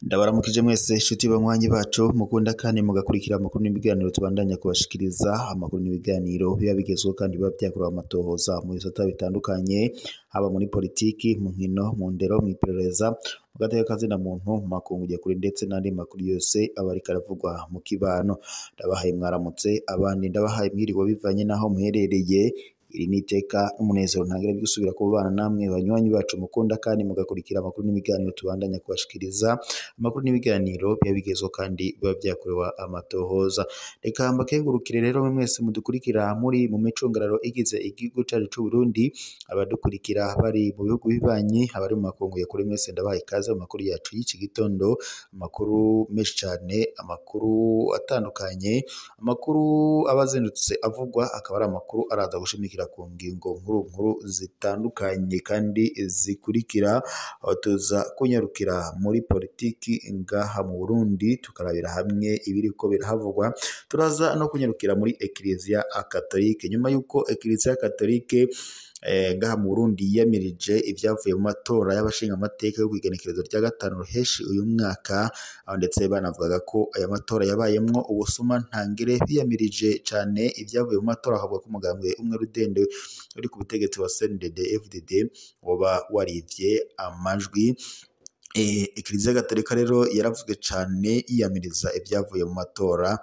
Ndabaramukije mwese inshuti banywanyi bacu mukunda kandi mugakurikira amakuru n'ibiganiro tubandanya kubashikiriza. Amakuru n'ibiganiro biba bigezweho kandi biba vyakorewe amatohoza mu bisata bitandukanye, haba muri politiki, mu nkino, mu ndero, mw'iperereza, mu gateka kazina muntu, mu makungu kure ndetse n'andi makuru yose aba ariko aravugwa mu kibano. Ndabahaye mwaramutse, abandi ndabahaye mwiriwe bivanye n'aho muherereye. Iri ni iteka n'umunezero ntangere byo gusubira kubana namwe banywanyi bacu mukunda kandi mugakurikira amakuru n'ibiganiro tubandanya kubashikiriza. Amakuru n'ibiganiro biba bigezweho kandi biba vyakorewe amatohoza. Reka mbakengurukire rero mwese mudukurikira muri mu micungararo igize igihugu cacu c'u Burundi, abadukurikira bari mu bihugu bibanyi, abari mu makungu ya kure, mwese ndabahaye ikaze mu makuru yacu y'iki gitondo. Amakuru menshi cane, amakuru atandukanye, amakuru aba azindutse avugwa, akaba ari amakuru araza gushimikira ku ngingo nkuru nkuru zitandukanye kandi zikurikira. Aho tuza kunyarukira muri politiki ngaha mu Burundi, tukarabira hamwe ibiriko birahavugwa. Turaza no kunyarukira muri Eklezia Katolike, nyuma y'uko Eklezia Katolike ngaha mu Burundi yiyamirije ivyavuye mu matora y'abashinga amateka yo kw'igenekerezo rya 5 ruheshi uyu mwaka, aho ndetse banavugaga ko aya matora yabayemwo ubusuma ntangere. Biyamirije cane ivyavuye mu matora, bakavuga ko umugambwe umwe rudende uri ku butegetsi wa CNDD FDD woba warivye amajwi. Eklezia Gatolika rero yaravuzwe cane yiyamiriza ivyavuye mu matora,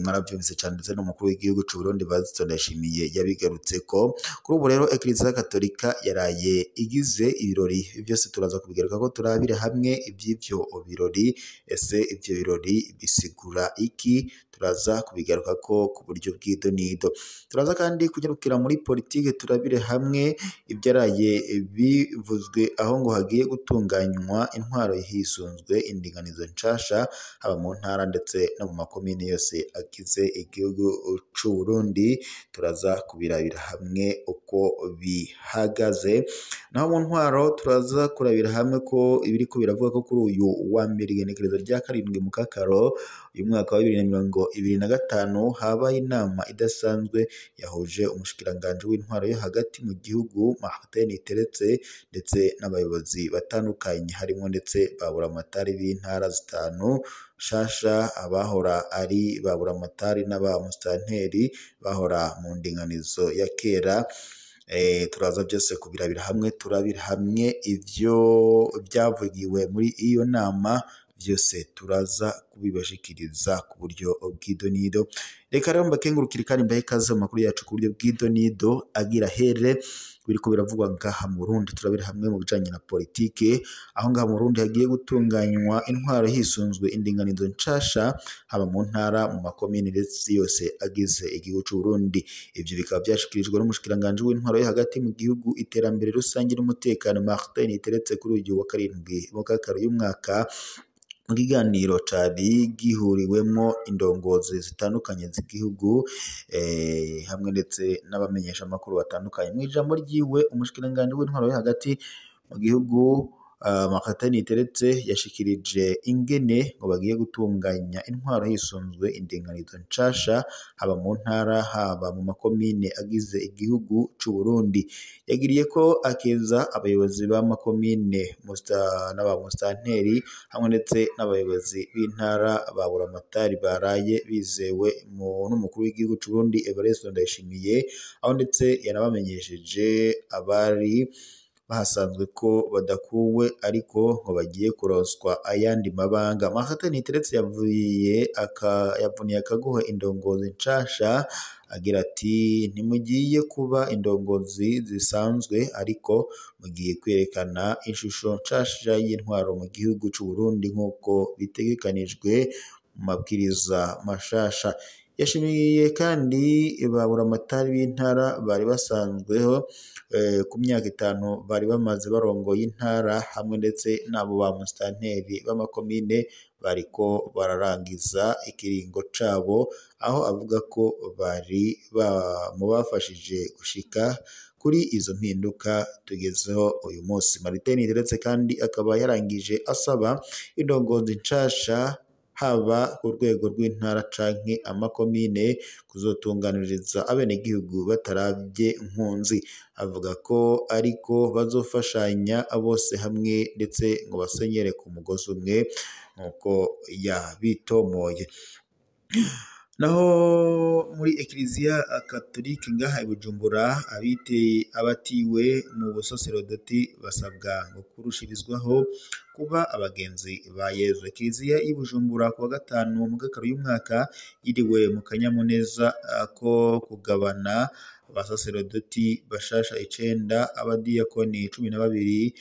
mwaravyumvise cane, ndetse n'umukuru w'igihugu c'u Burundi Evariste Ndayishimiye yabigarutseko. Kuri ubu rero Eklezia Gatolika yaraye igize ibirori vyose, turaza kubigaruka ko turabire hamwe ivy'ivyo birori. Ese ivyo birori bisigura iki? Turaza kubigarukako ku buryo bw'idonido. Turaza kandi kunyarukira muri politike, turabire hamwe ivyaraye bivuzwe, aho ngo hagiye gutunganywa intwaro hisunzwe indinganizo nshasha, haba mu ntara ndetse no mu makomine yose agize igihugu c'u Burundi. Turaza kubirabira hamwe uko bihagaze. Naho mu ntwaro turaza kurabira hamwe ko ibiriko biravuga ko kuri uyu wa mbere igenekerezo rya 7 Mukakaro uyu mwaka wa 2025 habaye inama idasanzwe yahuje umushikiranganji w'intwaro yo hagati mu gihugu Martin Niteretse ndetse n'abayobozi batandukanye, harimo ndetse ba buramatari b'intara 5 shasha, abahora ari ba buramatari n'aba musitanteri bahora mu ndinganizo ya kera. Turaza byose kubirabira hamwe, turabira hamwe ivyo vyavugiwe muri iyo nama vyose, turaza kubibashikiriza ku buryo bw'idonido. Reka rero mbakengurukire kandi mbahe ikaze mu makuru yacu ku buryo bw'idonido agira here biriko biravugwa ngaha mu Burundi. Turabira hamwe mu bijanye na politike, aho ngaha mu Burundi hagiye gutunganywa intwaro hisunzwe indinganizo nshasha, haba mu ntara, mu makomine ndetse yose agize igihugu c'u Burundi. Ivyo bikaba vyashikirijwe n'umushikiranganji w'intwaro yo hagati mu gihugu, iterambere rusange n'umutekano Martin Niteretse kuri uyu wa 7 Mukakaro uyu mwaka, mu kiganiro cari gihuriwemwo indongozi zitandukanye z'igihugu, hamwe ndetse n'abamenyesha amakuru batandukanye. Mw'ijambo ryiwe umushikiranganji w'intwaro yo hagati mu gihugu Martin Niteretse yashikirije ingene ngo bagiye gutunganya intwaro hisunzwe indinganizo nshasha, haba mu ntara, haba mu makomine agize igihugu c'u Burundi. Yagiriye ko akeza abayobozi b'amakomine n'aba musitanteri hamwe ndetse n'abayobozi b'intara ba buramatari baraye bizewe n'umukuru w'igihugu c'u Burundi Evariste Ndayishimiye, aho ndetse yanabamenyesheje abari bahasanzwe ko badakuwe ariko ngo bagiye kuronswa ayandi mabanga. Martin Niteretse yavuniye akagohe indongozi nshasha agira ati: ntimugiye kuba indongozi zisanzwe, ariko mugiye kwerekana ishusho nshasha y'intwaro mu gihugu c'u Burundi nk'uko bitegekanijwe mu mabwiriza mashasha. Yashimiye kandi ba buramatari b'intara bari basanzweho ku myaka 5 bari bamaze barongoye intara, hamwe ndetse n'abo ba musitanteri b'amakomine bariko bararangiza ikiringo cabo, aho avuga ko bari mu bafashije gushika kuri izo mpinduka tugezeho uyu munsi. Martin Niteretse kandi akaba yarangije asaba indongozi nshasha haba ku rwego rw'intara canke amakomine kuzotunganiriza abenegihugu bataravye nkunzi. Avuga ko ariko bazofashanya bose hamwe ndetse ngo basenyere ku mugozi umwe nk'uko yabitomoye. Naho muri Ekleziya Katolike ngaha i Bujumbura, abatiwe mu busaserodoti basabwa ngo kurushirizwaho kuba abagenzi ba Yezu. Ekleziya y'i Bujumbura kuwa gatanu mu gakaro y'umwaka yiriwe mu kanyamuneza ko kugabana abasaserodoti bashasha 9, abadiyakoni 12,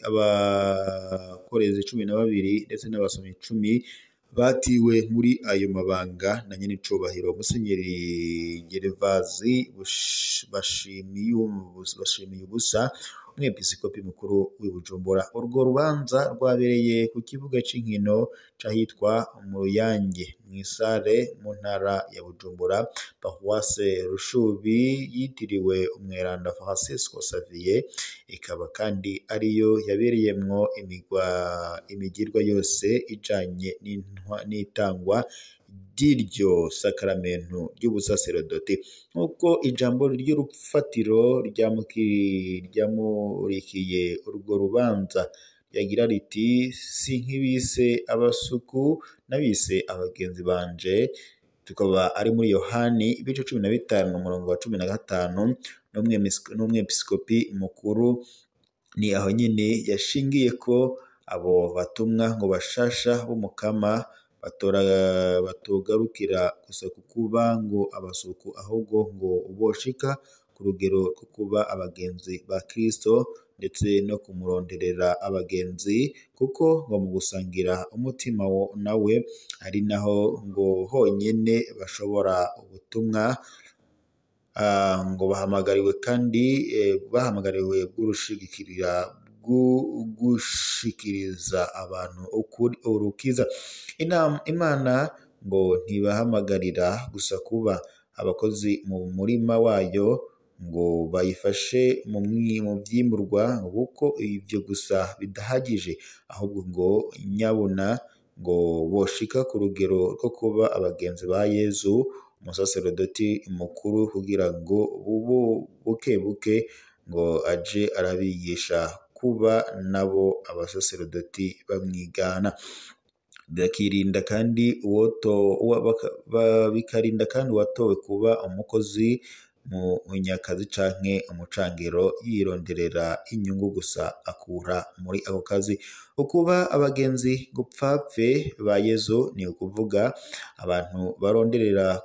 abakorezi 12 ndetse n'abasomyi 10 batiwe muri ayo mabanga na nyenicubahiro Musenyeri Gerevazi Bashimiye ubusa, umwepiskopi mukuru w'i Bujumbura. Urwo rubanza rwabereye ku kibuga c'inkino c'ahitwa mu Ruyange mw'isare mu ntara ya Bujumbura. Paruwase Rushubi yitiriwe umweranda Francisco Xavier, ikaba kandi ariyo yabereyemwo imigirwa yose ijanye n'itangwa ry'iryo sakaramentu ry'ubusaserodoti, nk'uko ijambo ry'urufatiro ryamurikiye urwo rubanza ryagira riti: si nk'ibise abasuku n'abise abagenzi banje. Tukaba ari muri Yohani ibice 15 umurongo wa 15. N'umwepiskopi mukuru ni aho nyene yashingiye ko abo batumwa ngo bashasha b'Umukama batogarukira gusa ku kuba ngo abasuku, ahubwo ngo boshika ku rugero rwo kuba abagenzi ba Kristo ndetse no kumuronderera abagenzi, kuko ngo mu gusangira umutima nawe ari naho ngo honyene bashobora ubutumwa ngo bahamagariwe, kandi bahamagariwe bw'urushigikira gushikiriza abantu urukiza. Imana ngo ntibahamagarira gusa kuba abakozi mu murima wayo ngo bayifashe mu vyimburwa, kuko ivyo gusa bidahagije, ahubwo ngo nyabuna ngo boshika ku rugero rwo kuba abagenzi ba Yezu umusaserodoti mukuru, kugira ngo buke buke ngo aje arabigisha kuba nabo abasaserodoti bamwigana. Bikarinda kandi uwatowe kuba umukozi mu nyakazi canke umucangero yironderera inyungu gusa akura muri ako kazi. Ukuba abagenzi gupfapfe ba Yezu ni ukuvuga abantu baronderera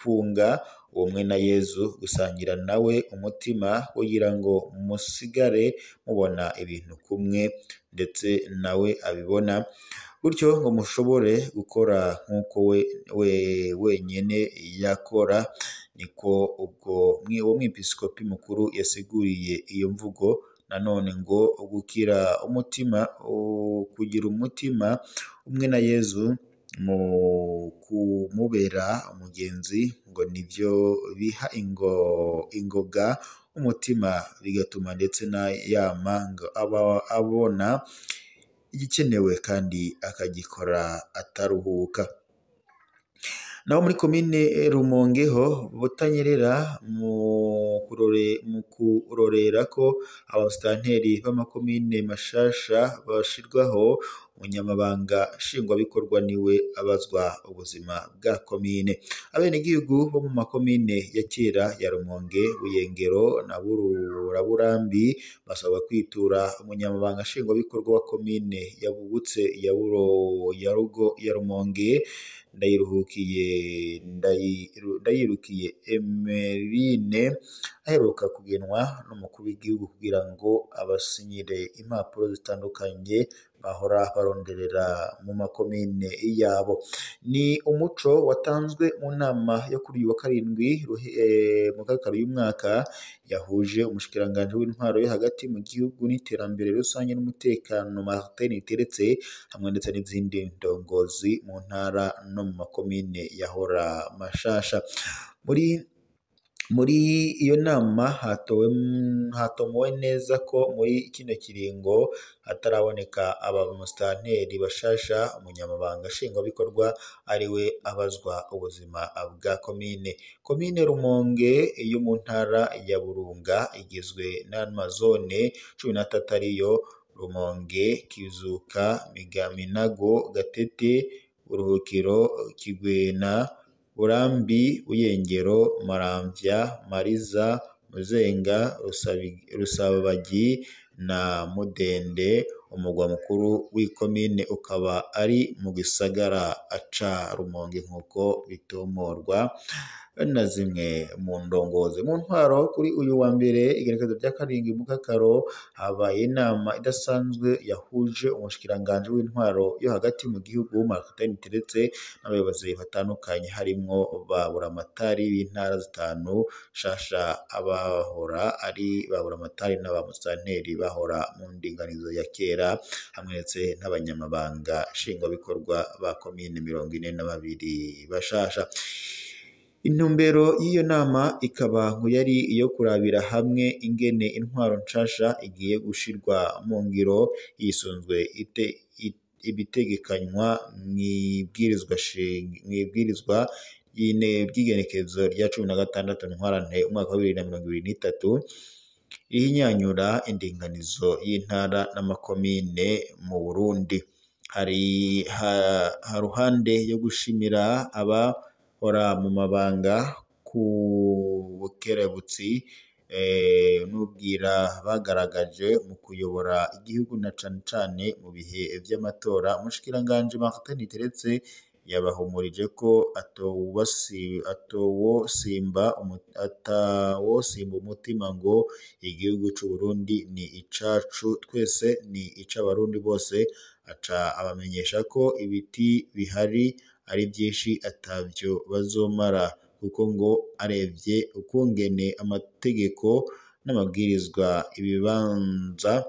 kunga ubumwe na Yezu, gusangira nawe umutima kugira ngo musigare mubona ibintu kumwe ndetse nawe abibona, gutyo ngo mushobore gukora nk'uko we wenyene yakora. Niko ubwo uwo mwepiskopi mukuru yasiguriye iyo mvugo. Nanone ngo gukira umutima, kugira umutima umwe na Yezu mu kumubera umugenzi, ngo nivyo biha ingoga umutima, bigatuma ndetse na yama ngo aba abona igikenewe kandi akagikora ataruhuka. Naho muri komine Rumonge ho Butanyerera mu kurorera ko abasitanteri b'amakomine mashasha bashirwaho, umunyamabanga nshingwabikorwa niwe abazwa ubuzima bwa komine. Abenegihugu bo mu makomine ya kera ya Rumonge, Buyengero na Burambi basabwa kwitura umunyamabanga nshingwabikorwa wa komine yabugutse ya Rumonge, Ndayirukiye Emeline, aheruka kugenwa n'umukuru w'igihugu kugira ngo abasinyire impapuro zitandukanye bahora baronderera mu makomine yabo. Ni umuco watanzwe mu nama yo kuri uyu wa karindwi mu kakaro y'umwaka yahuje umushikiranganji w'intwaro yo hagati mu gihugu n'iterambere rusange n'umutekano Martin Niteretse, hamwe ndetse n'izindi ndongozi mu ntara no mu makomine yahora mashasha. Muri Muri iyo nama hatomowe neza ko muri kino kiringo hataraboneka abamusitanteri bashasha, umunyamabanga nshingwabikorwa ariwe abazwa ubuzima bwa komine. Komine Rumonge yo mu ntara ya Burunga igizwe n'amazone 13 ariyo Rumonge, Kizuka, Minago, Gatete, Buruhukiro, Kigwena, Burambi, Buyengero, Maramvya, Mariza, Muzenga, Rusabagi na Mudende. Umugwa mukuru w'ikomine ukaba ari mu gisagara ca Rumonge nk'uko bitomorwa na zimwe mu ndongozi. Mu ntwaro kuri uyu wa mbere igenekerezo rya 7 Mukakaro habaye inama idasanzwe yahuje umushikiranganji w'intwaro yo hagati mu gihugu Martin Teretse n'abayobozi batandukanye harimwo ba buramatari b'intara 5 shasha, abahora ari ba buramatari n'abamusitanteri bahora mu ndinganizo ya kera, hamwe ndetse n'abanyamabanga nshingwabikorwa ba komine 42 bashasha. Intumbero y'iyo nama ikaba ngo yari iyo kurabira hamwe ingene intwaro nshasha igiye gushirwa mu ngiro yisunzwe ibitegekanywa mw'ibwirizwa ry'igenekerezo rya 16 Ntwarante umwaka wa 2023 rihinyanyura indinganizo y'intara n'amakomine mu Burundi. Hari haruhande yo gushimira aba ora mu mabanga ku bukerebutsi n'ubwira bagaragaje mu kuyobora igihugu na cane cane mu bihe vy'amatora, umushikiranganji Martin Teretse yabahumurije ko atawosimba umutima ngo igihugu c'u Burundi ni icacu twese, ni ic'abarundi bose. Aca abamenyesha ko ibiti bihari ari byinshi atavyo bazomara, kuko ngo arevye ukungene amategeko n'amabwirizwa ibibanza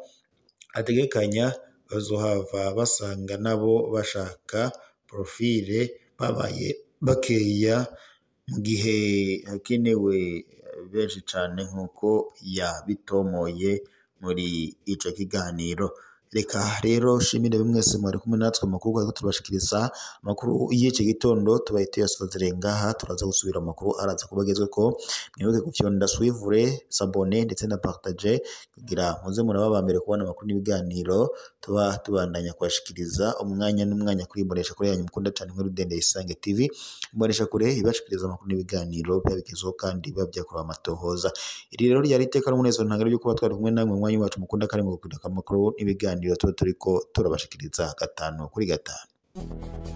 ategekanya bazohava basanga nabo bashaka profile babaye bakeya mu gihe hakenewe benshi cane nk'uko yabitomoye muri ico kiganiro. Reka rero shimire mwese mwari kumwe natwe amakuru ariko turabashikiriza amakuru y'iki gitondo tubaye tuyasozereye ngaha. Turaza gusubira amakuru araza kubagezweko, mwibuke gufyonda suivre, s'abonner ndetse na partager kugira muze muraba aba mbere kubona amakuru n'ibiganiro tuba tubandanya kubashikiriza umwanya n'umwanya kuri Imbonesha Kure yanyu mukunda cane nkuru Rudende Isange TV. Imbonesha Kure ibashikiriza amakuru n'ibiganiro biba bigezweho kandi biba byakorewe amatohoza. Iri rero ryari iteka n'umunezero ntangere ryo kuba twari kumwe namwe mwanya wacu mukunda kandi mugakunda amakuru n'ibiganiro tuba turiko turabashikiriza 5 kuri 5.